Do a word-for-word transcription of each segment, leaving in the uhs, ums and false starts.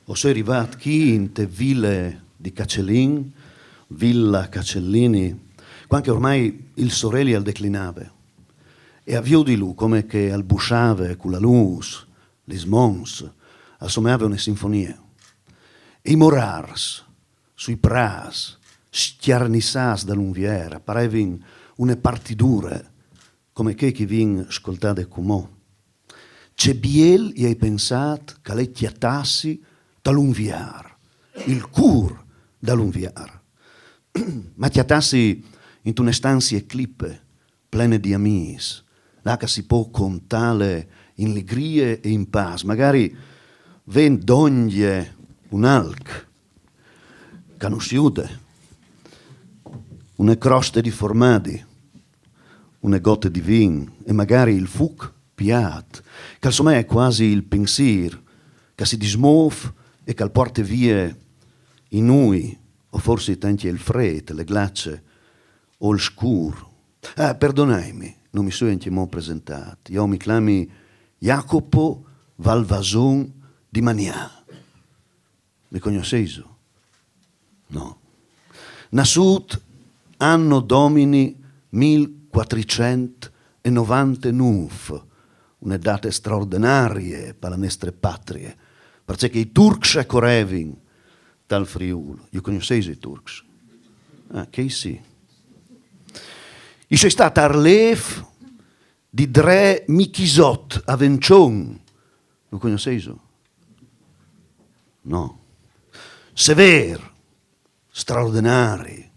O soi rivât chi inte vile di Cacellin, Villa Cacellini, cuant che ormai il soreli al declinave, e a viodilu come che al busciave cu la lûs, lis mons, al someave une sinfonie. E i morârs, sui prâts, scjarnissâts dal Unvier, a parevin une partidure, come chê che i vin scoltade cumò. Ce biel, i ai pensât, che al è cjatâsi tal Unvier, il cûr dal Unvier. Ma cjatâsi intune stanzie clipe, plene di amîs, là che si pò contâle in ligrie e in pâs, magari vent dongje un alc, che nus jude, une croste di formadi, une gote di vin e magari il fûc piât, che al somee cuasi il pinsîr, che si dismôf e che al puarte vie i nûi, o forsit ancje il frêt, le glace, o il scûr. Ah, perdonaimi, no mi soi ancjemò presentât. Jo mi clami Jacopo Valvason di Manià. Mi cognosseiso? No. Nassût anno domini mil cuatricent e novantenûf, une date straordenarie pe nestre patrie, parcè che i turcs a corevin tal Friûl. Ju cognosseiso i turcs? Ah, chei sì. I soi stât arlêf di Dree Michisot a Vençon. Lu cognosseiso? No. Sevêr, straordenari,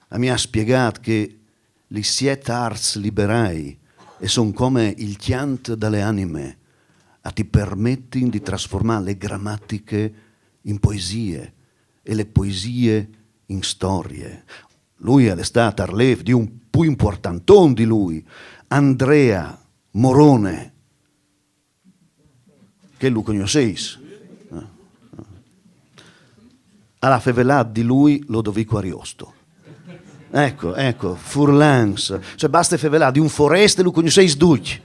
a mi à spiegât che lis siet arts liberâi e son come il cjant da le anime, a ti permetin di trasformâ le gramatiche in poesie e le poesie in storie. Lui al è stât arlêf di un plui impuartanton di lui, Andrea Morone, che lu cognosseis. Al à fevelât di lui Lodovico Ariosto. Eco, eco, furlans. Cioè, baste fevelâ di un forest e lu cognosseis ducj.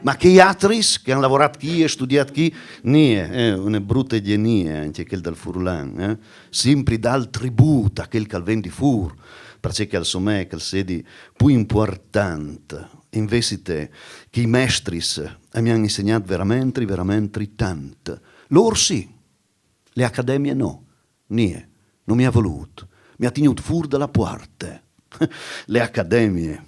Ma chei altris che han lavorat chi e studiat chi, nie, eh, une brute genie anche quel dal furlan, eh? Simpri dal tribut a quel che al ven di fur, perché che al somè che al sedi più important. Invece te, che i mestris a mi han insegnat veramente, veramente tant. Lor sì, le accademie no, nie, non mi ha volut, mi ha tegnut fur dalla puarte. Le accademie,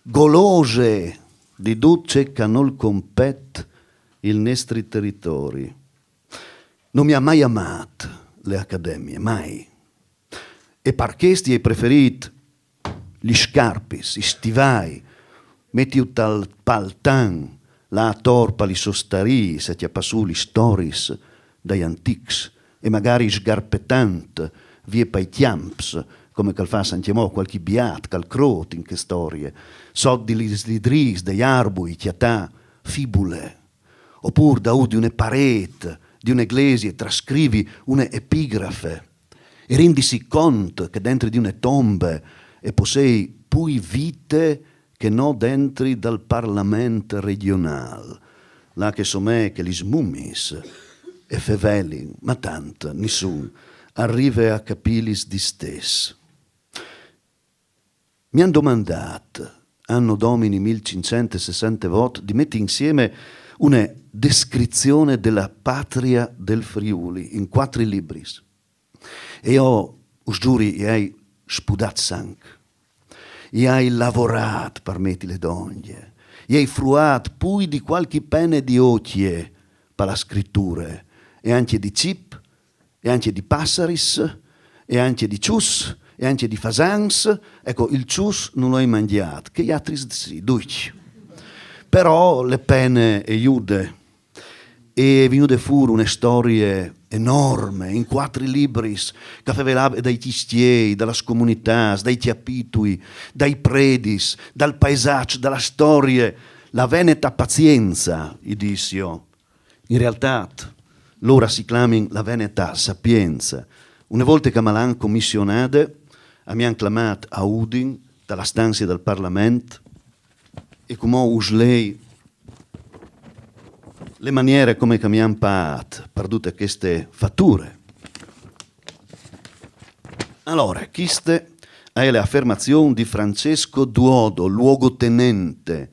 golose di dut ce che non compet il nestri territori. Non mi ha mai amat le accademie, mai. E par chest i hai preferit li scarpis, i stivai, metiu tal paltan, la ator pa li sostarii, se ti ha passù li storis dai antics, e magari sgarpetant vie pai chiamps, come che al fas anche mo qualche biat che al crot in che storie, sot di li sdidris dei arbui chiatà fibule, oppur daù di une paret di une glesie trascrivi une epigrafe, e rindisi cont che dentri di une tombe e possei pui vite che no dentri dal parlament regional, là che somè che lis mumis e fevelin, ma tant nissun al rive a capilis di stes. Mi han domandat, anno domini mil cinccent e sessantevot, di meti insieme une descrizione della patria del Friuli in quattri libris. E io, us giuri, i hai spudat sanc. I hai lavorat par meti le dongje. I hai fruat pui di qualche pene di occhie pa la scritture, e anche di cip, e anche di passaris, e anche di cius, e anche di fasans. Ecco, il cius non l'hai mangiat, che i altri sì, duic. Però le pene e iude, e è venude fur une storie enorme, in quattri libris, che fevelave dai chistiei, dalla scomunità, dai chiapitui, dai predis, dal paesaggio, dalla storie, la veneta pazienza, i disio. In realtà, lora si clamin la veneta sapienza. Une volte che me l'han commissionade, a mi han clamat a Udin, dalla stanzia del Parlament, e come us lei le maniere come che mi han paat per tutte queste fatture. Allora, queste è le affermazioni di Francesco Duodo, luogotenente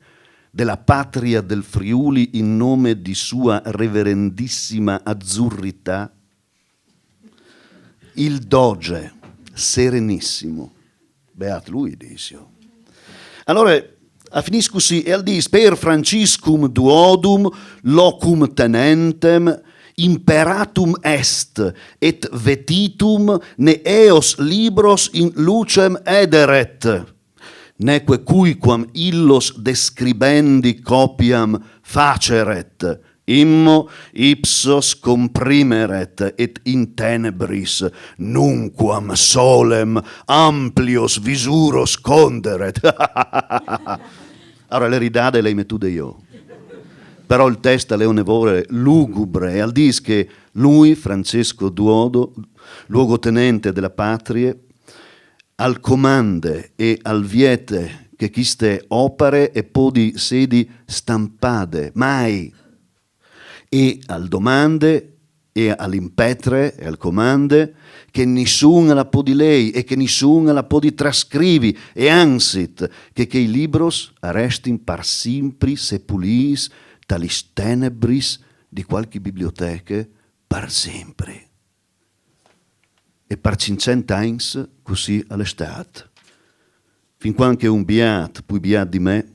della patria del Friuli in nome di sua reverendissima azzurrità, il doge serenissimo. Beat lui, disio. Allora, a finisco così, e al dis per Franciscum Duodum locum tenentem imperatum est et vetitum ne eos libros in lucem ederet, neque cuiquam illos describendi copiam faceret, immo ipsos comprimeret et in tenebris nunquam solem amplios visuros conderet. Allora, le ridade le hai mettude io. Però il testo è un evore lugubre, e al dis che lui, Francesco Duodo, luogotenente della patrie, al comande e al viete che queste opere e podi sedi stampade, mai. E al domande e al impetre e al comande che nissun la podi lei e che nissun la podi trascrivi, e anzit che quei libros arrestin par simpri sepulits talis tenebris di qualche biblioteche par simpri. E par cinccent agns così al è stat. Fin quand che un biat, pui biat di me,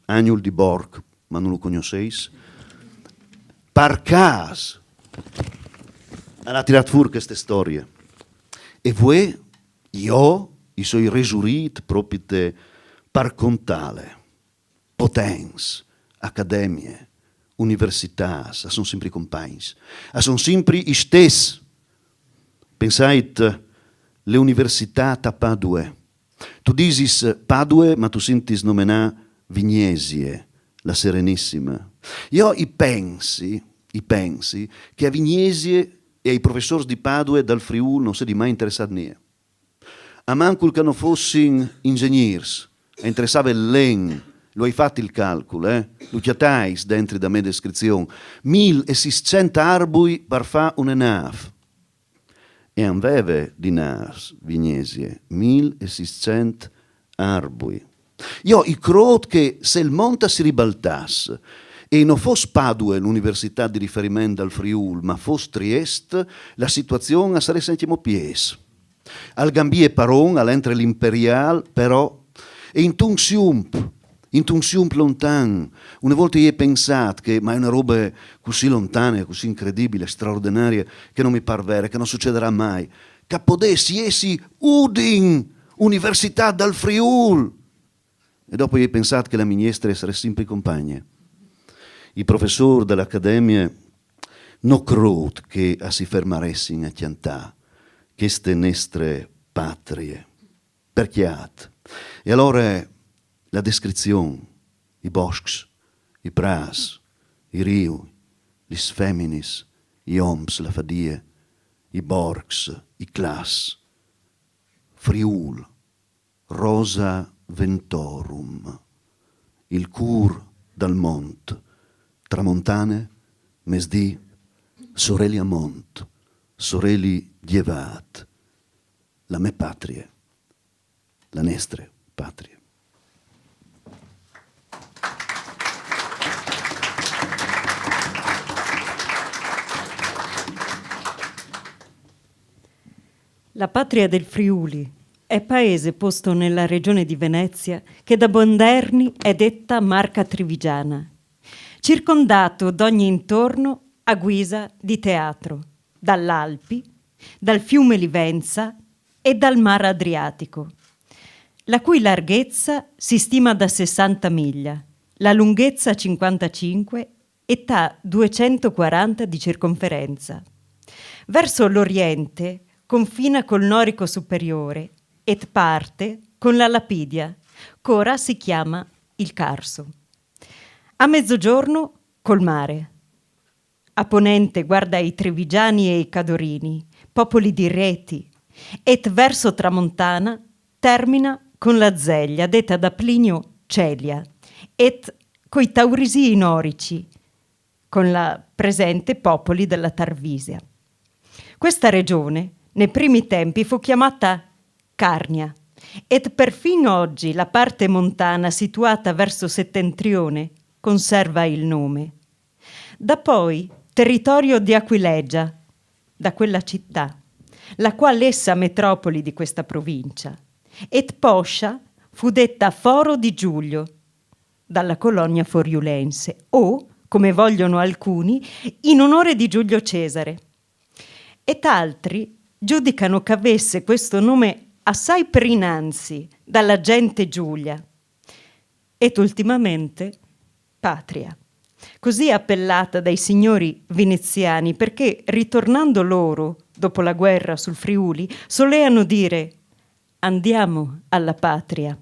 Agnul di Borg, ma non lo conosceis, par cas al ha tirat fur queste storie. E vuè, io, i soi resurit propite par contale. Potents, academie, universitâts, a son simpri compagns, a son simpri i stes. Pensait, le universitât a Padue. Tu disis Padue, ma tu sintis nomenâ Vignesie, la Serenissima. Io i pensi, i pensi che a Vignesie e ai professors di Padue dal Friûl non sedi mai interessât nie. A mancul che no fossin ingegnîrs, a interessave len Lu ai fat il calcul, eh? Lu cjatais dentri da mê descrizion. Mil e sîscent arbui par fâ une nâf. E a 'nd veve di nâfs, Vignesie, mil e sîscent arbui. Jo i crôt che se il mont si ribaltàs e no fos Padue l'universitât di riferiment dal Friûl, ma fos Triest, la situazion a sarès ancjemò piês. Al gambie paron, al entre l'imperiâl, però, e intun siump, intun siump lontan, une volte i ai pensât che, ma e je une robe cussì lontane, cussì incredibile, straordenarie, che no mi pâr vere, che no sucedarà mai, che a podès jessi Udin, Universitât dal Friûl. E dopo i ai pensât che la mignestre e sarès simpri compagne. I professôrs da la Academie no crôt che a si fermaressin a cjantâ cheste nestre patrie. Par cjât. E alore la descrizion, i boscs, i prâts, i riui, lis feminis, i oms, la fadie, i borcs, i clars. Friûl, Rosa Ventorum, il cûr dal mont, tramontane, mesdì, soreli a mont, soreli gjevât, la mê patrie, la nestre patrie. La patria del Friuli è paese posto nella regione di Venezia che da moderni è detta Marca Trivigiana, circondato d'ogni intorno a guisa di teatro, dall'Alpi, dal fiume Livenza e dal mar Adriatico, la cui larghezza si stima da sessanta miglia, la lunghezza cinquantacinque e da duecentoquaranta di circonferenza. Verso l'oriente confina col Norico superiore et parte con la Lapidia, ch'ora si chiama il Carso. A mezzogiorno col mare. A ponente guarda i Trevigiani e i Cadorini, popoli di Reti, et verso tramontana termina con la Zeglia, detta da Plinio Celia, et coi Taurisii Norici, con la presente popoli della Tarvisia. Questa regione, nei primi tempi, fu chiamata Carnia, et perfino oggi la parte montana situata verso settentrione conserva il nome. Da poi territorio di Aquilegia, da quella città, la qual essa metropoli di questa provincia, et poscia fu detta Foro di Giulio, dalla colonia foriulense, o, come vogliono alcuni, in onore di Giulio Cesare. Et altri giudicano ch'avesse questo nome assai per innanzi dalla gente Giulia, et ultimamente Patria, così appellata dai signori veneziani, perché ritornando loro, dopo la guerra, sul Friuli, soleano dire: "Andiamo alla patria",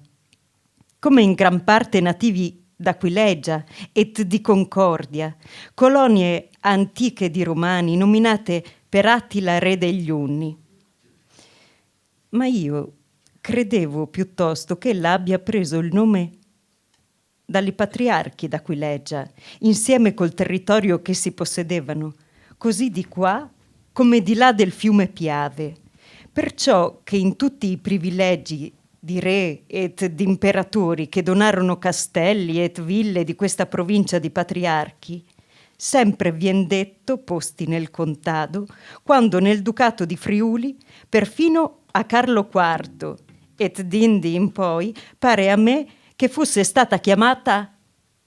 come in gran parte nativi d'Aquilegia et di Concordia, colonie antiche di Romani nominate per Attila re degli Unni. Ma io credevo piuttosto che ella abbia preso il nome dai patriarchi d'Aquilegia, insieme col territorio che si possedevano, così di qua come di là del fiume Piave. Perciò che in tutti i privilegi di re et d'imperatori che donarono castelli et ville di questa provincia di patriarchi, sempre vien detto posti nel contado, quando nel ducato di Friuli, perfino a Carlo quarto et d'indi in poi, pare a me che fusse stata chiamata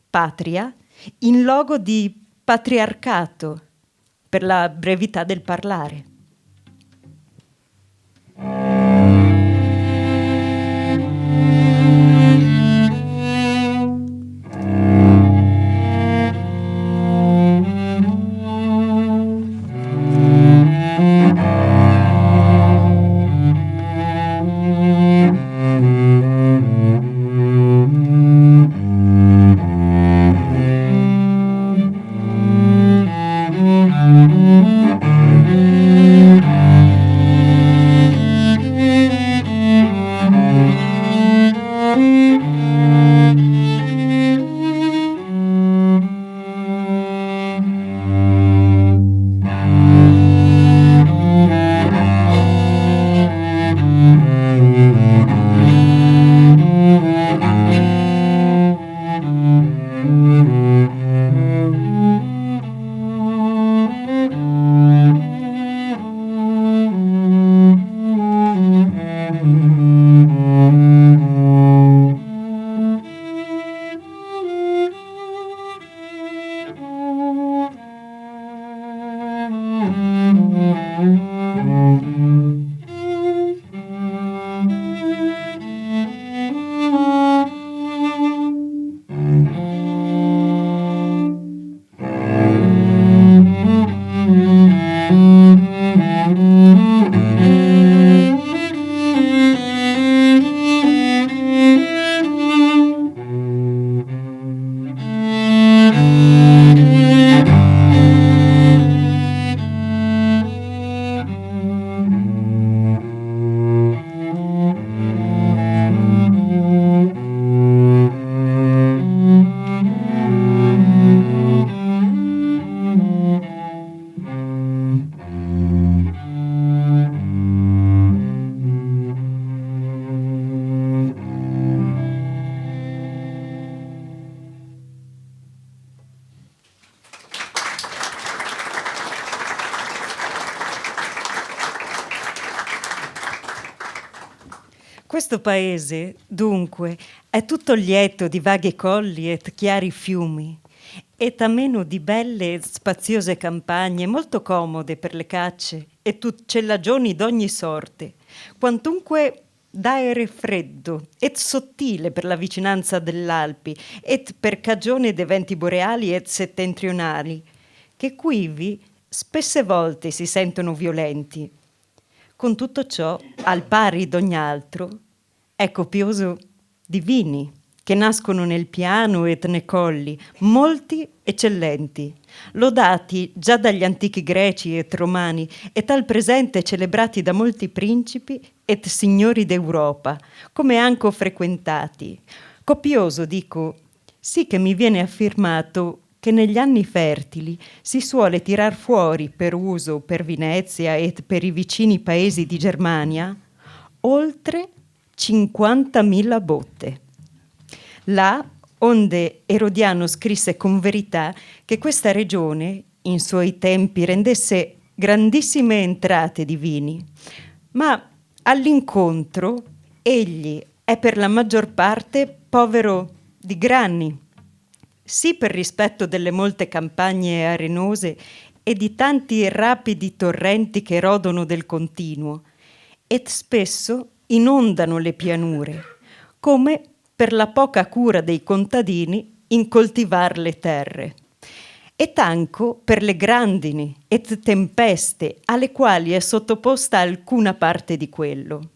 Patria in logo di patriarcato, per la brevità del parlare. Questo paese, dunque, è tutto lieto di vaghi colli e chiari fiumi, e ameno di belle e spaziose campagne, molto comode per le cacce e tu-, cellagioni d'ogni sorte, quantunque d'aere freddo e sottile per la vicinanza dell'Alpi e per cagione d'eventi boreali e settentrionali, che quivi spesse volte si sentono violenti. Con tutto ciò, al pari d'ogni altro, è copioso di vini, che nascono nel piano et ne colli, molti eccellenti, lodati già dagli antichi greci et romani, et al presente celebrati da molti principi et signori d'Europa, come anco frequentati. Copioso, dico, sì che mi viene affermato che negli anni fertili si suole tirar fuori per uso per Venezia et per i vicini paesi di Germania oltre cinquantamila botte. Là onde Erodiano scrisse con verità che questa regione, in suoi tempi, rendesse grandissime entrate di vini, ma all'incontro egli è per la maggior parte povero di grani, sì per rispetto delle molte campagne arenose e di tanti rapidi torrenti che rodono del continuo, et spesso inondano le pianure, come per la poca cura dei contadini in coltivar le terre, et anco per le grandini et tempeste alle quali è sottoposta alcuna parte di quello.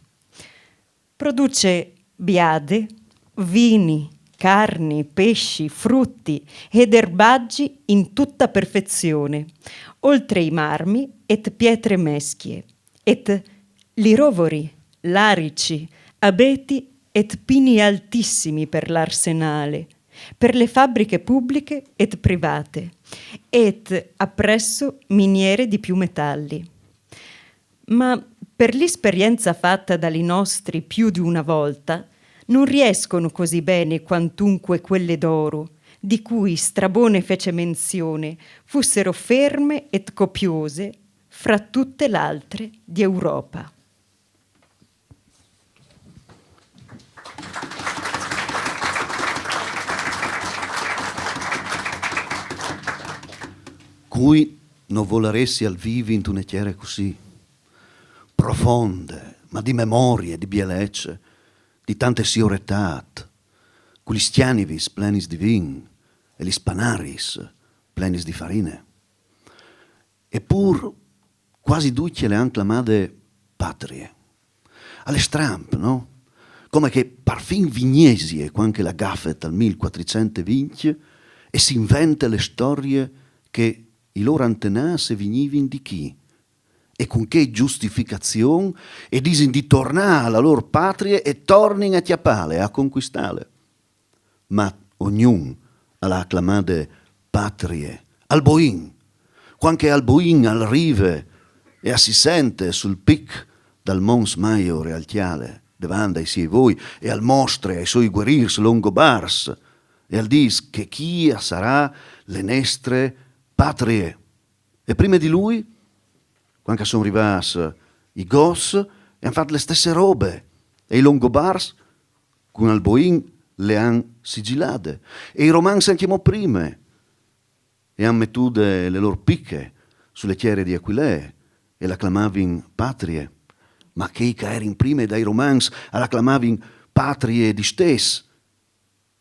Produce biade, vini, carni, pesci, frutti ed erbaggi in tutta perfezione, oltre i marmi et pietre meschie, et lirovori, larici, abeti et pini altissimi per l'arsenale, per le fabbriche pubbliche et private, et appresso miniere di più metalli. Ma per l'isperienza fatta da li nostri più di una volta, non riescono così bene quantunque quelle d'oro, di cui Strabone fece menzione, fussero ferme et copiose fra tutte l'altre di Europa. Cui no volaressial vivi intune tiere cussì, profonde, ma di memorie, di bielece, di tante sioretât, cu lis cjanivis plenis di vin e lis panaris plenis di farine. E pûr cuasi ducje le àn clamade patrie. Al è stramp, no? Come che parfin Vignesie, cuant che la gafe tal mil cuatricent e vincj, e si invente le storie che i lôr antenâts e vignivin di chi, e cun chê justificazion e disin di tornâ a la lôr patrie e tornin a cjapâle, a concuistâle. Ma ognun a la à clamade patrie. Alboin, cuant che Alboin al rive e a si sente sul pic dal Mons Maior e al cjale devant dai siei voi e al mostre ai soi guerîrs longobars e al dîs che chi a sarà le nestre patrie. E prime di lui, cuant che a son rivâts i Gots, e àn fat le stesse robe, e i Longobars cun Alboin le àn sigilade, e i Romans ancjemò prime, e àn metude le lôr piche su le tiere di Aquilee, e la clamavin patrie. Ma chei che a erin prime dai Romans a la clamavin patrie distès,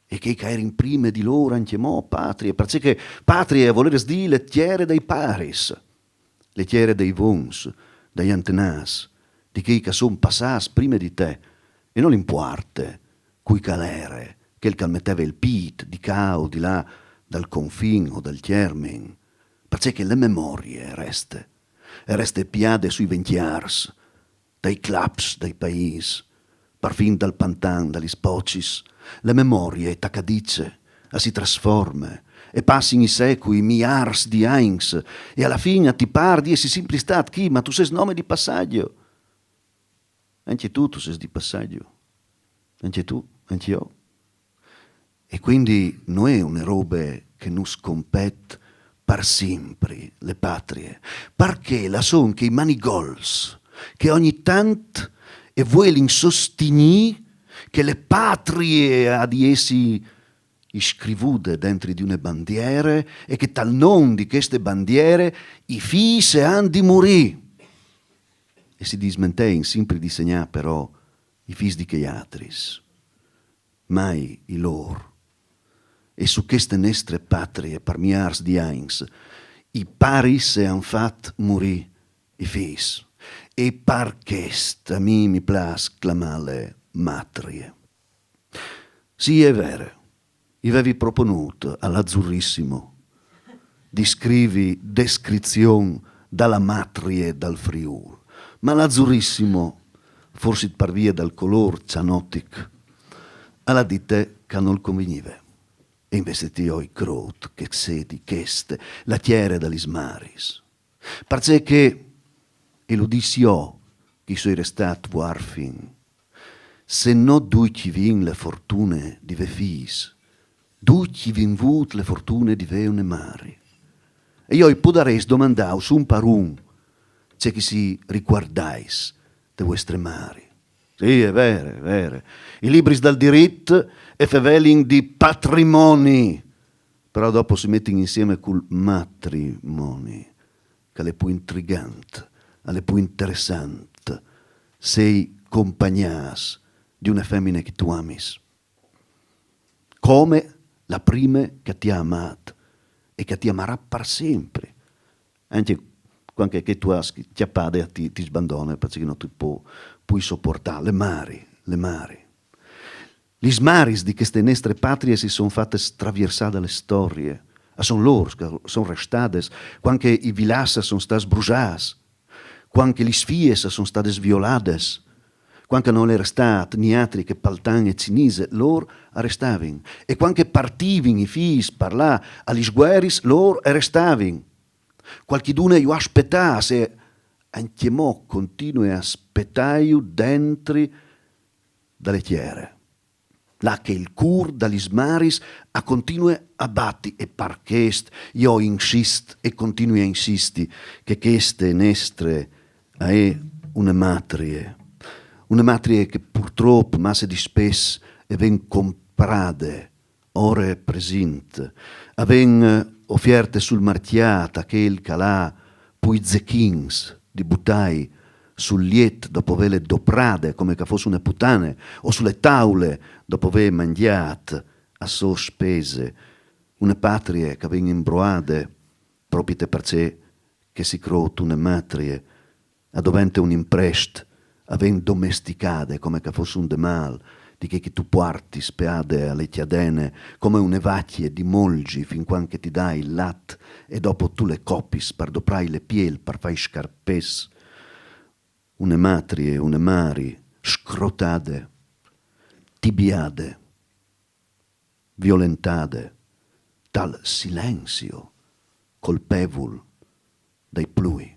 e chei che a erin prime di lôr ancjemò patrie, parcè che patrie a volês dî le tiere dai paris, le tiere dai vons, dai antenâts, di chei che a son passâts prime di te, e nol impuarte cui che al ere, chel che al meteve il pît di ca o di là dal confin o dal tiermin, parcè che le memorie e reste, e reste piade sui ventjârs, dai claps dai paîs, parfin dal pantan, da lis pocis, le memorie e tache a dî, a si trasforme, e passin i secui, miârs di agns, e a la fin a ti pâr di jessi simpri stât chi, ma tu sês nome di passaggio. Ancje tu, tu sês di passaggio. Ancje tu, ancje jo. E cuindi no je une robe che nus compet par simpri, le patrie, parcè che la son chei manigols che ogni tant e vuelin sostignî che le patrie à di essi iscrivude dentri di une bandiere e che tal non di cheste bandiere i fîs a àn di murî. E si dismentein simpri di segnâ però i fîs di chei altris, mai i lôr. E su cheste nestre patrie, par miârs di agns, i paris a àn fat murî i fîs. E par chest a mi mi plâs clamâle matrie. Sì, è vere, i vevi proponût al Azzurrissimo di scrivi descrizion da la matrie dal Friûl, ma l'Azzurrissimo, forsit par vie dal colôr cianotic, al à dite che nol convegnive. E invezit jo i crôt che sedi cheste la tiere da lis maris. Parcè che, e lu dîs jo, che i soi restât vuarfin, se no ducj i vin le fortune di vê fîs, ducj i vin vût le fortune di vê une mari. E jo i podarès domandâus un par un ce che si ricuardais de vuestre mari. Sì, è vere, è vere. I libris dal dirit e fevelin di patrimoni, però dopo si metin insieme cul matrimoni, che al è plui intrigant, al è plui interessant, sei compagnâts di une femine che tu amis, come la prime che ti à amât e che ti amarà par simpri. Ancje cuant che tu âs cjapade a ti, ti sbandone, parcè che no ti pò plui sopuartâ. Le mari, le mari. Lis maris di cheste nestre patrie si son fates traviersâ da le storie. A son lôr che a son restades, cuant che i vilaçs a son stâts brusâts, cuant che lis fies a son stades violades, cuant che nol è restât nialtri che paltan e cinise, lôr a restavin. E cuant che partivin i fîs par lâ a lis gueris, lôr a restavin. Cualchidune ju à spetâts e ancjemò continue a spetâju dentri da le tiere, là che il cûr da lis maris a continue a bati, e par chest jo insist e continui a insisti che cheste nestre a è une matrie, une matrie che purtrop masse dispès e ven comprade, ore presint, a ven ofierte sul marcjât a chel che al à plui zechins di butâi sul liet dopo vêle doprade come che a fos une putane, o su le taule dopo vê mangjât a sô spese, une patrie che a ven imbroade, propite parcè che si crôt une matrie, a dovente un imprest, a ven domesticade come che a fos un demâl, di chei che tu puartis peade a le cjadene, come une vacje di molgi, fin cuant che ti dà il lat, e dopo tu le copis par doprâi le piel, par fâi scarpes. Une matrie, une mari, scrotade, tibiade, violentade, tal silenzio colpevul dai plui.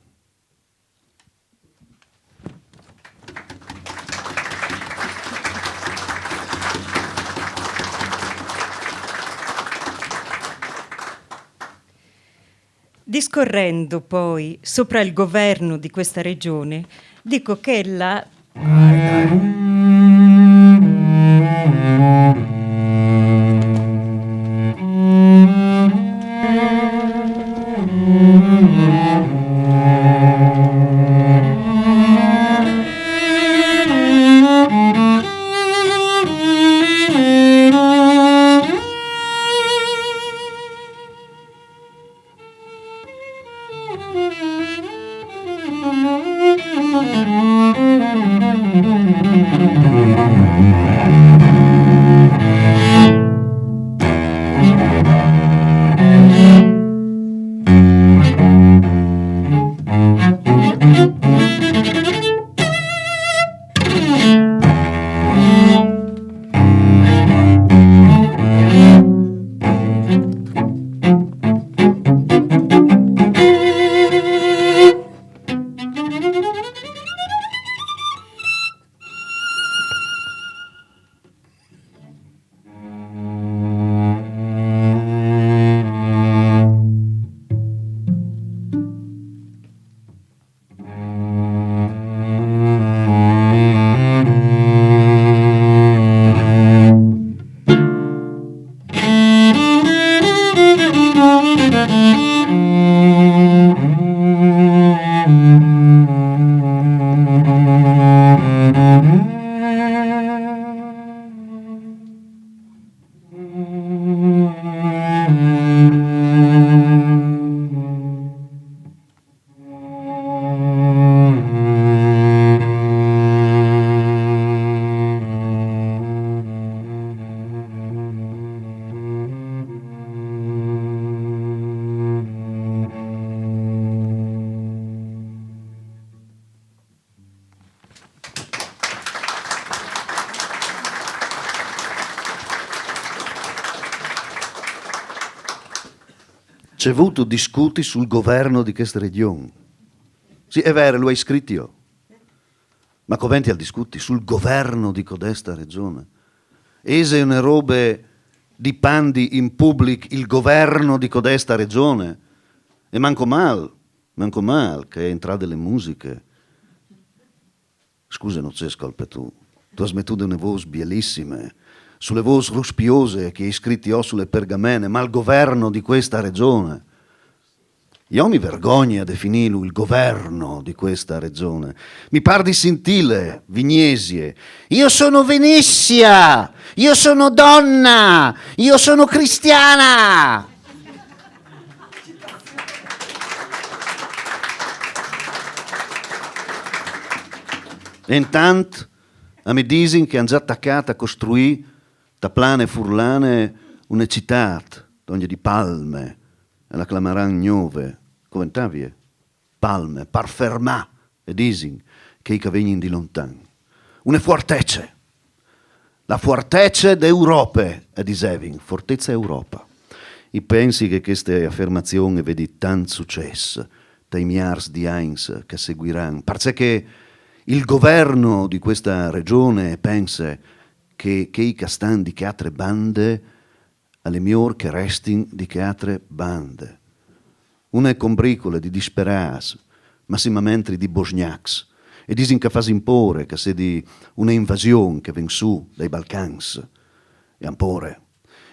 Discorrendo poi sopra il governo di questa regione, dico che la Ci è vutu discuti sul governo di questa regione. Sì, è vero, lo hai scritto io. Ma coventi al discuti sul governo di codesta regione? Ese une robe di pandi in public il governo di codesta regione? E manco mal, manco mal che è entrate le musiche. Scusa, no c'è scolpe tu. Tu has mettuto une vos bielissime, sulle vos ruspiose che hai scritti o sulle pergamene, ma il governo di questa regione. Io mi vergogno a definirlo il governo di questa regione. Mi par di sentile, Vignesie. Io sono Venezia, io sono donna, io sono cristiana. E intant a mi disin che han già taccat a costruir ta plane furlane une citat, donde di palme, e la clamaran gnove, coventavie? Palme, par fermar, e disin, chei che vegnin di lontan. Une fuartece, la fuartece d'Europe, e disevin, fortezza Europa. I pensi che queste affermazioni vedi tant success tai miars di agns che seguiran, parcè che il governo di questa regione pense che chei che stan di che altre bande al è mior che restin di che altre bande. Une combricole di disperats, massimamentri di bosgnacs, e disin che a fasin pore, che a sedi une invasion che ven su dai Balcans. E han pore.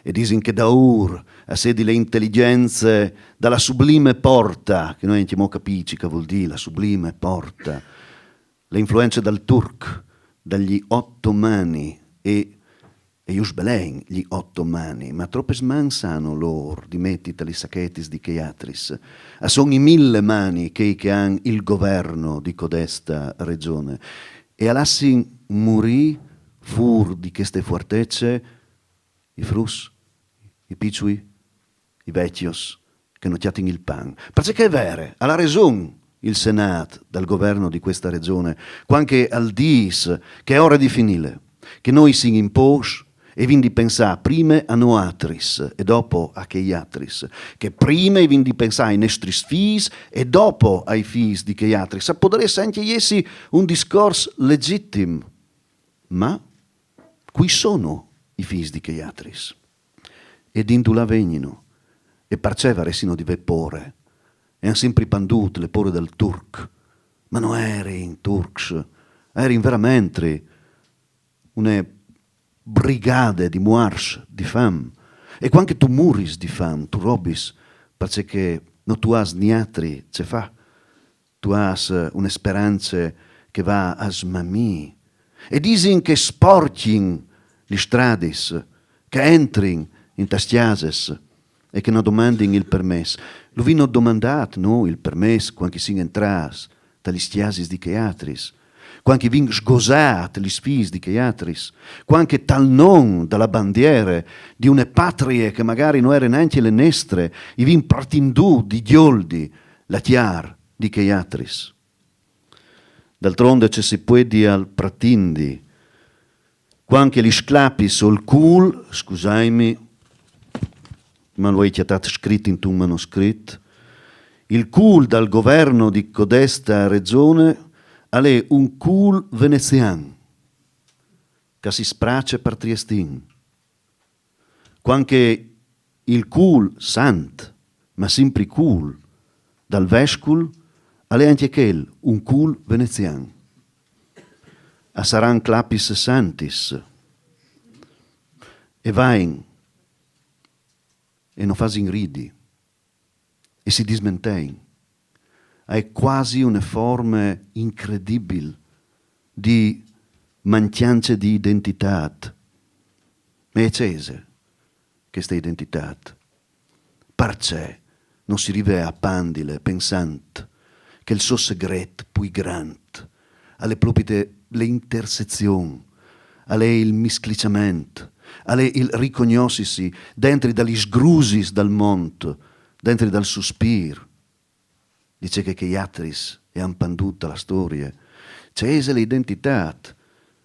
E disin che daur a sedi le intelligenze da la sublime porta, che noi ant mo capì ce che vul dì la sublime porta, le influence dal turc, dagli ottomani e e ju sbelein gli ottomani, ma tropes mans anu lor di metti ta li sachetis di chei atris. A son i mille mani chei che han il governo di codesta regione. E a lassin murì fur di cheste fuartece i fruts, i piçui, i vecjos, che no cjatin il pan. Parcè che è vere, al à reson il Senat dal governo di questa regione, quand che al dis che è ore di finile, che noi sin in pôs e vin di pensar prime a noatris e dopo a chei atris, che prime vin di pensar ai nestris fis e dopo ai fis di chei atris. A podarès ancje jessi un discors legittim, ma cui sono i fis di chei atris? E di indulà vegnino? E parcè varessino di vê pore? E àn simpri pandût le pore dal turc. Ma no erin turcs, erin veramentri une brigade di muarts di fam. E quand che tu muris di fam, tu robis, parcè che no tu âs niatri ce fâ. Tu âs une sperance che e va a smamî. E disin che sporcjin lis stradis, che a entrin intas cjasis e che no domandin il permès. Lu vino domandât, no, il permès, quand che i sin entrâts ta lis cjasis di chei atris, quand che i vin sgosât lis fis di chei atris, quand che tal non da la bandiere di une patrie che magari no ere nancje le nestre, i vin pretindût di gjoldi la cjar di chei atris. D'altronde ce si puedial pretindi, quand che lis clapis sul cûl, scusaimi, ma lu ai cjatât scrit intun manuscrit, il cûl dal governo di codesta regione al è un cûl venezian, che si sprace par triestin. Quand che il cûl sant, ma simpri cûl, dal vescul, al è ancje chel un cûl venezian. A saran clapis santis. E vain, e no fasin ridi, e si dismentein. A è cuasi une forme incredibil di mancjance di identitât. Ma ce ise cheste identitât? Parcè no si rive a pandile pensant che il so segret plui grant al è propite le intersezion, al è il miscliçament, al è il ricognossisi dentri da lis grusis dal mont, dentri dal suspîr, di ce che chei altris a àn pandût a la storie. Ce ise la identitât,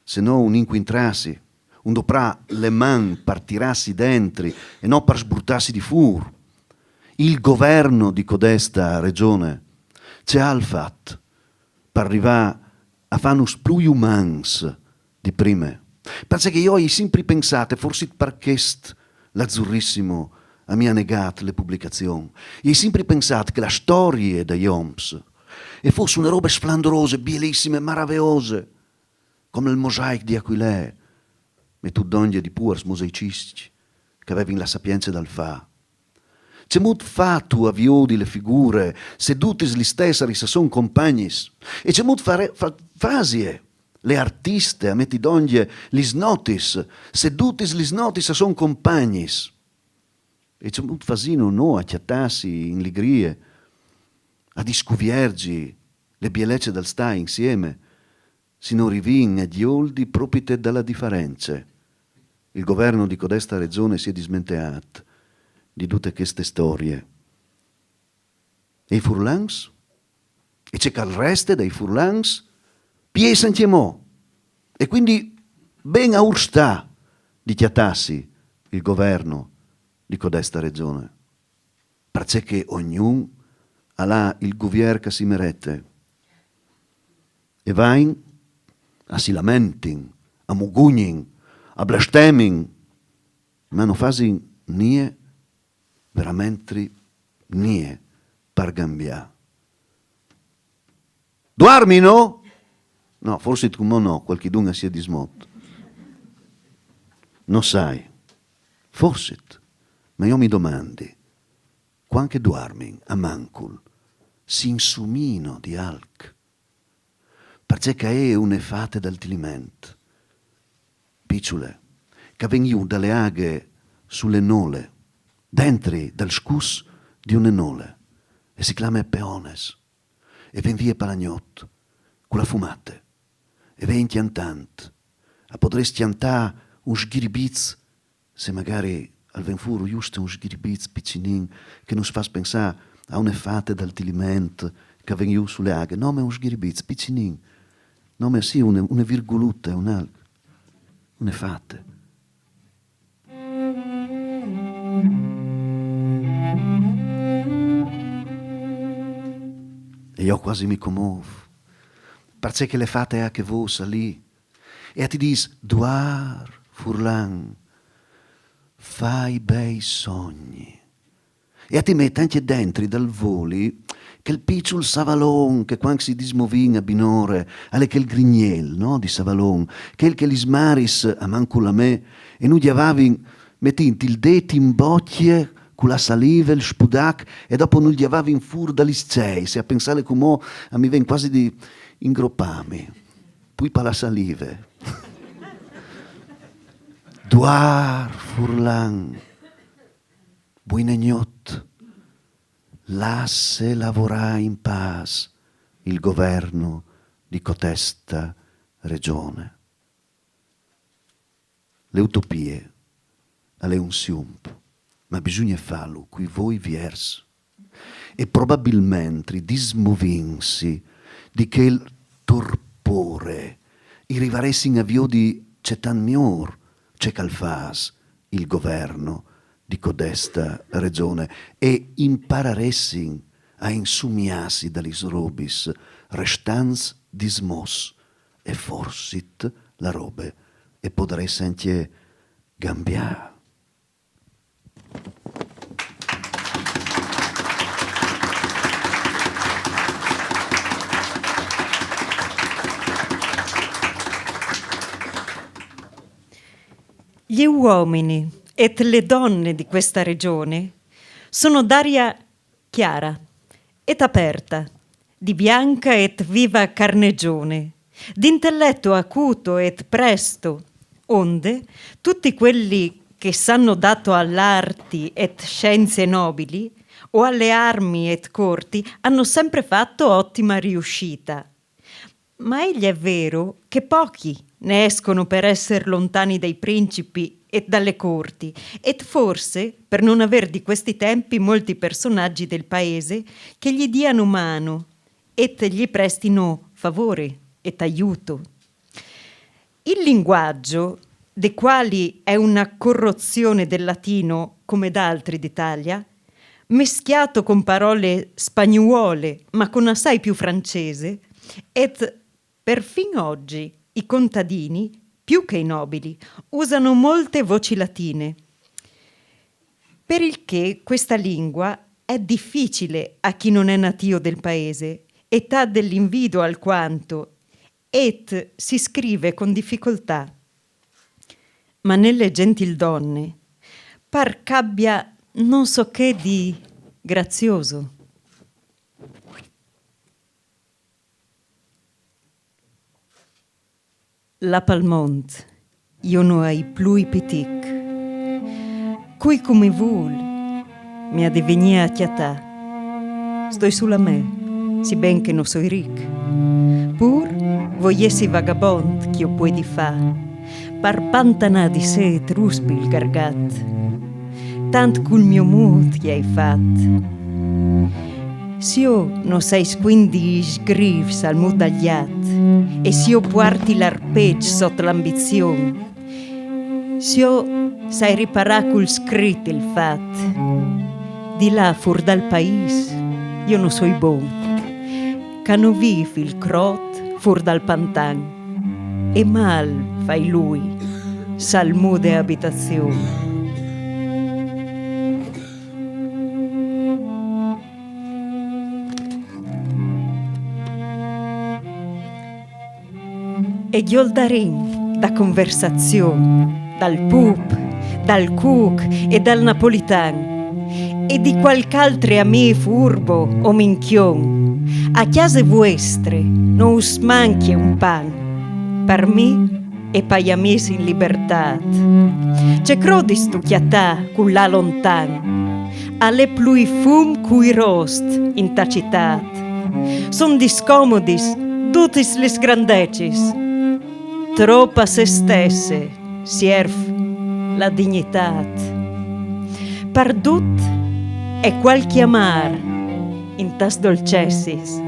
se no un incuintrâsi, un doprâ le man par tirâsi dentri e no par sburtâsi di fûr? Il governo di codesta regione ce al à fat par rivâ a fânus plui umans di prime? Parcè che jo o ai simpri pensât, e forsit par chest l'Azzurrissimo a mi à negât le publicazion. O ai simpri pensât che la storie dai oms e fos une robe sflandorose, bielissime, maraveose, come il mosaic di Aquilee, metût dongje di puars mosaiciscj che a vevin la sapience dal fâ. Cemût fâstu a viodi le figure se dutis lis tessaris a son compagnis? E cemût fâ-, fâ-, fasie le artiste a meti dongje lis notis se dutis lis notis a son compagnis? E cemût fasìno nô a cjatâsi in ligrie, a discuvierzi le bielece dal stâ insieme, se no rivìn a gjoldi propite da la diference? Il governo di codesta regione si è dismenteât di dute cheste storie. E i furlans? E ce che al reste dai furlans? Piês ancjemò. E cuindi ben a ur sta di cjatâsi il governo di codesta regione. Parcè che ognun al à il guvier che si merete. E vain, a si lamentin, a mugugnin, a blestemin, ma no fasin nie, veramentri nie par gambiâ. Duarmino? No, forsit cumò no, cualchidun si è dismot. No sai. Forsit. Ma jo mi domandi, cuant che duarmin a mancul, si insumino di alc? Parcè che e je une fate dal Tiliment, piçule, che e ven jù da le aghe su le nole, dentri dal scus di une nole, e si clame Peones, e ven vie pa la gnot, cu la fumate, e ven cjantant, a podrès cjantâ un sghiribiç, se magari al ven fûr just un sghiribiç piçinin che nus fâs pensâ a une fate dal Tiliment che e ven jù su le aghe, nome un sghiribiç piçinin, nome sì, une, une virgulute, un alc, une fate. E jo cuasi mi comôf, parcè che le fate e à chê vôs li, e a ti dîs: duar, furlan, fâ i biei sogni. E a ti met ancje dentri dal voli chel piçul savalon che cuant si dismovìn a binore al è chel grignel, no? Di savalon, chel che lis maris, a mancul la mê, e nus gjavavin metint il dêt in bocje cu la salive, il spudac, e dopo nus gjavavin fûr da lis ceis, e a pensâle cumò a mi ven cuasi di ingropâmi, plui pa la salive. Duar, furlan, buine gnot, lasse lavorâ in pâs il governo di cotesta regione. Le utopie al è un sium, ma bisugne fâlu cui voi viers. E probabilmentri dismovintsi di chel torpore, i rivaressin a viodi cetant miôr ce che al fâs il governo di codesta regione e impararessin a insumiâsi da lis robis restants dismôs e forsit la robe e podarès ancje gambiâ. Gli uomini et le donne di questa regione sono d'aria chiara et aperta, di bianca et viva carnegione, d'intelletto acuto et presto, onde tutti quelli che s'hanno dato all'arti et scienze nobili, o alle armi et corti, hanno sempre fatto ottima riuscita. Ma egli è vero che pochi ne escono per esser lontani dai principi e dalle corti, et forse per non aver di questi tempi molti personaggi del paese che gli diano mano et gli prestino favore et aiuto. Il linguaggio, de quali è una corruzione del latino come d'altri d'Italia, meschiato con parole spagnuole, ma con assai più francese, et perfin oggi i contadini, più che i nobili, usano molte voci latine. Per il che questa lingua è difficile a chi non è natio del paese, et ha dell'invido alquanto, et si scrive con difficoltà. Ma nelle gentildonne par ch'abbia non so che di grazioso. Là pal mont, io no ai plui pitic. Cui cum'e vul, mi à de vegnir a cjatà. Stoi sula me, si ben che no soi ric. Pur voi essi vagabont ch'io puedi fà, par pantanà di set ruspi il gargat. Tant cul mio mut che ai fat. S'io no sai squindi i sgrifs al mut dal gjat, e s'io puarti l'arpeç sot l'ambizion, s'io sai riparà cul scrit il fat, di là fur dal pais io no soi bon, ca no vif il crot fur dal pantan, e mal fai lui, s'al mude abitazion. E gjoldarin da conversazion dal pup, dal cuc e dal napolitan, e di qualch'altre amì furbo o minchion, a cjase vuestre no us manchie un pan, par mi e pai amîs in libertât. Ce crodistu cjatâ culà lontan? Al è plui fum cui rost inta citât. Son discomodis dutis lis grandecis. Trop a se stesse sierf la dignitât. Par dut è cualchi amâr intas dolcessis.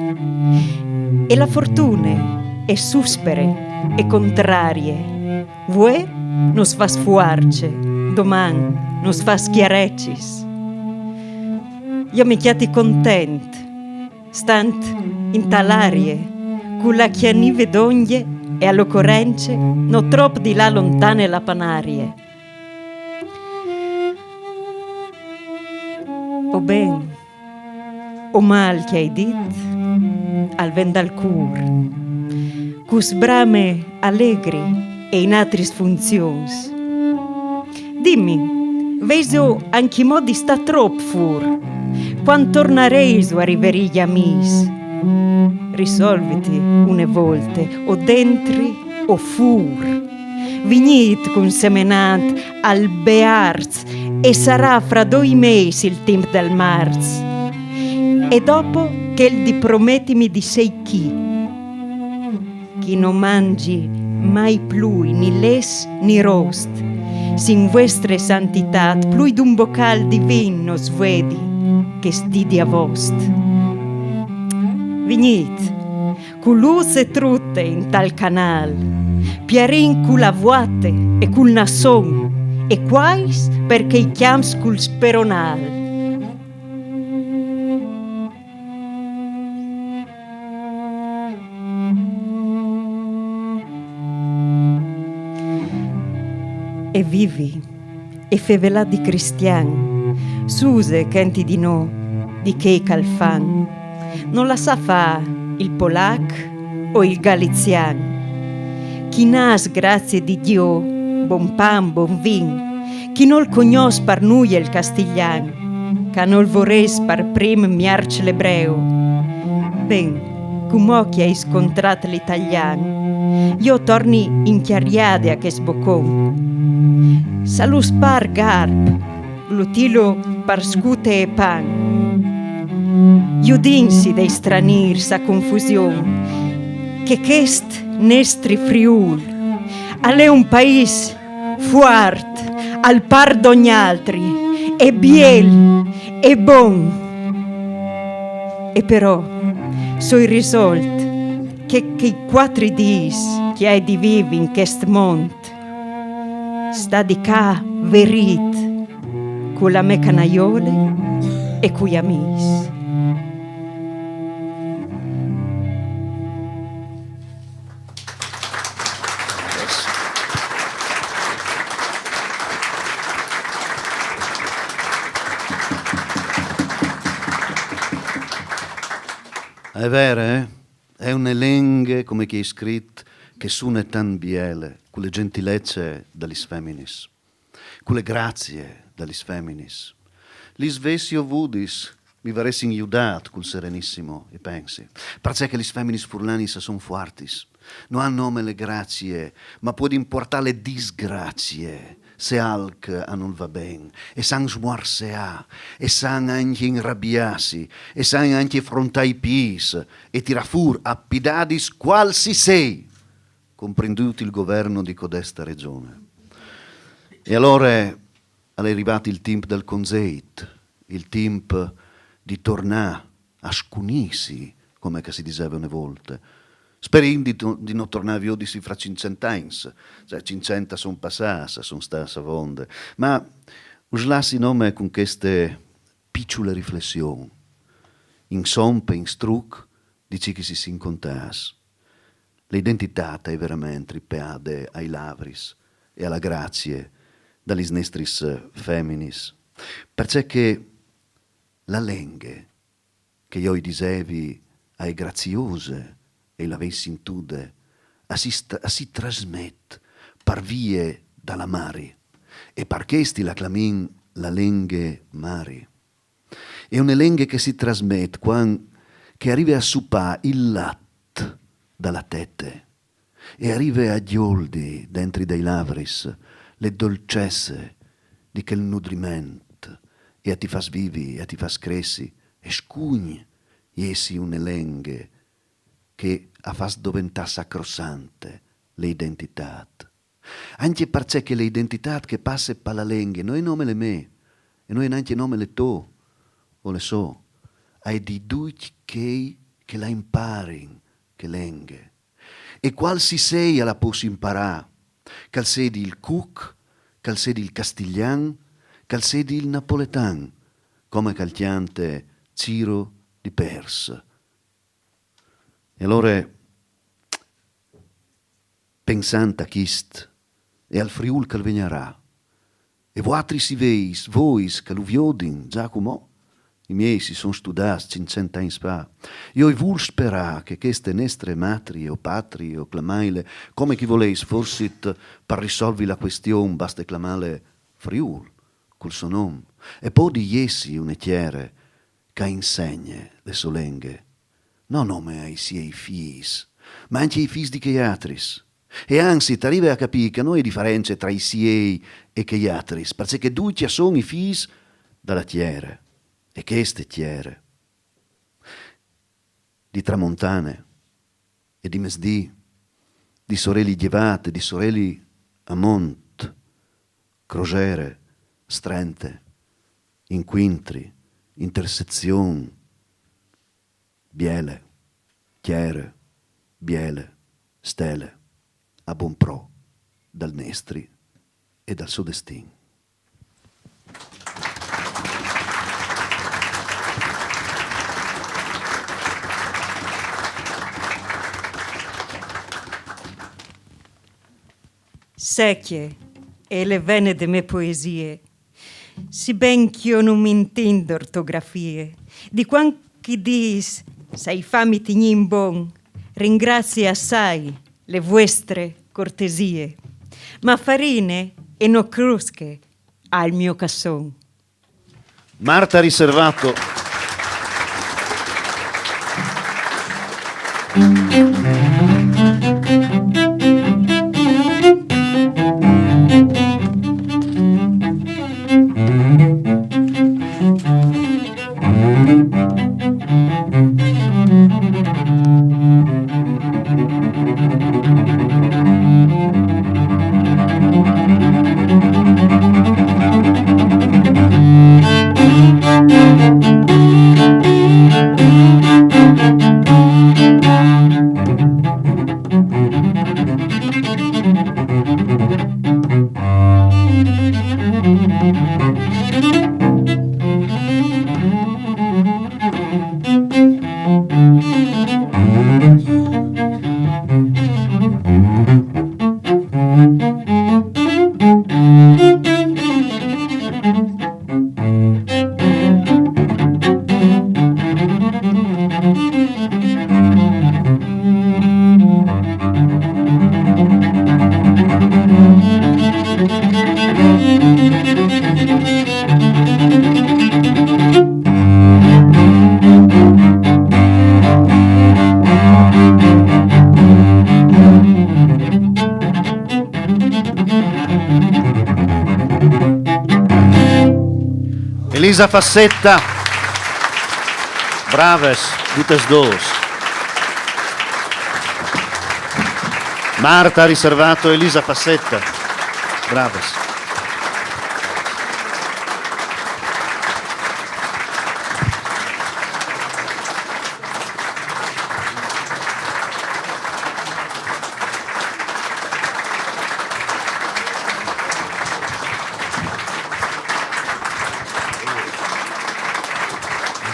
E la fortune è suspere e contrarie. Vuê nus fâs fuarce, doman nus fâs cjarecis. Jo mi cjati content, stant inta l'arie, cu la cjanive dongje e a l'ocorence no trop di là lontane la panarie. O ben, o mal che ai dit, al ven dal cûr, cus brame alegri e in atris funzions. Dimi, vêso ancjemò di stâ trop fûr? Cuant tornarêso a riverî i amîs? Risolviti une volte, o dentri o fûr. Vignît cun semenant al bearz e sarà fra doi mês il timp dal marz. E dopo chel di prometimi di sei chi, chi no mangi mai plui ni les ni rost, s'in vuestre santitât plui d'un bocâl di vin no svedi chest dì di avost. Vignît, cu lûs e trute intal canâl, piarìn cu la vuate e cul nasson, e cuais per chei cjamps cul speronâl. E vivi, e fevelâ di cristian, suse chenti di nô, di chei ch'al fan. No lassâ fâ il polac o il galizian. Chi n'às grazie di Diu, bon pan, bon vin, chi nol cognòs par nuie il castiglian, ca nol vorès par prim miarç l'ebreu. Ben, cumò chi ai scontrât l'italian, Jo torni incjariade a chest bocon. Sa lu spar garp, glutilo par scute e pan. Judinsi dai stranîrs a confusion, che chest nestri Friûl al è un paîs fuart, al par d'ogni altri, e biel, e bon. E però soi risolt che chei cuatri dîs che ai di vivi in chest mont, stadi ca verit cu la mê canaiole e cui amîs. È vere, eh? È une lenghe, come che è scrit, che sune tant biele, cu le gentilece da lis feminis, cu le grazie da lis feminis. Lis vessi ovudis mi varessin judât cul Serenissimo, i pensi. Parcè che lis feminis furlanis a son fuartis. No àn nome le grazie, ma puedin puartâ le disgrazie, se alc a nol va ben, e san smuarseâ, e san ancje inrabiâsi, e san ancje frontâ i pîts, e tirâ fûr a pidadis cuâl si sei, comprindût il governo di codesta regione. E alore al è rivât il timp dal conzeit, il timp di tornâ a scunîsi, come che si diseve une volte. Sperìn di, to- di no tornâ a viodisi fra cinccent agns, cioè cinccent a son passâts, a son stâts avonde. Ma us lassi nome cun cheste piçule riflession, in somp e in struc di ce che si sin contâts. La identitât a è verementri peade ai lavris e a la grazie da lis nestris feminis, parcè che la lenghe che jo i disevi a è graziose e la vês sintude, a si, st- a si trasmet par vie da la mari, e par chest i la clamìn la lenghe mari. E une lenghe che si trasmet cuant che a rive a supâ il lat da la tete e a rive a gjoldi dentri dai lavris le dolcece di chel nudriment e a ti fâs vivi, e a ti fâs cressi, e scugn jessi une lenghe che a fâs doventâ sacrosante le identitât. Ancje parcè che le identitât che passe pa la lenghe no è nome le mê, e no è nancje nome le tô o le sô, a è di ducj chei che la imparin, che lenghe. E cuâl si sei a la pues imparâ, che al sedi il cuc, che al sedi il castiglian, che al sedi il napoletan, come che al cjante Ciro di Pers. E alore, pensant a chist e al Friûl che al vegnarà, e vuatris i veis, vois che lu viodin za cumò, i miei si son studâts cinccent agns fa, jo i vûl sperâ che cheste nestre matrie o patrie o clamaile come che i voleis, forsit par risolvi la cuestion baste clamâle Friûl, cul so non, e podi jessi une tiere che a insegne le sô lenghe, no nome ai siei fîs, ma ancje ai fîs di chei atris. E anzit, a rive a capî che no è diference tra i siei e chei atris, parcè che ducj a son i fîs da la tiere, e cheste tiere, di tramontane e di mesdì, di soreli gjevât, di soreli a mont, crosere, strente, incuintri, intersezion, biele, tiere, biele, stele, a bon pro dal nestri e dal so destin. Secje e le vene de mê poesie, si ben ch'jo no m'intint d'ortografie, di cuant ch'i dîs sai fâmi tignî in bon, ringrazie assai le vuestre cortesie. Ma farine e no crosche al mio casson. Marta Riservato. Elisa Fassetta. Braves, dutes dôs. Marta ha riservato Elisa Fassetta. Braves.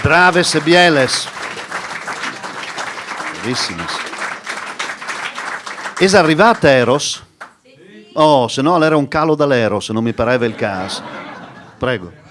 Braves e bieles. Bravissimes. Esa rivât Eros? Oh, se no al jere un calo dal Eros, no mi pareve il câs. Prego.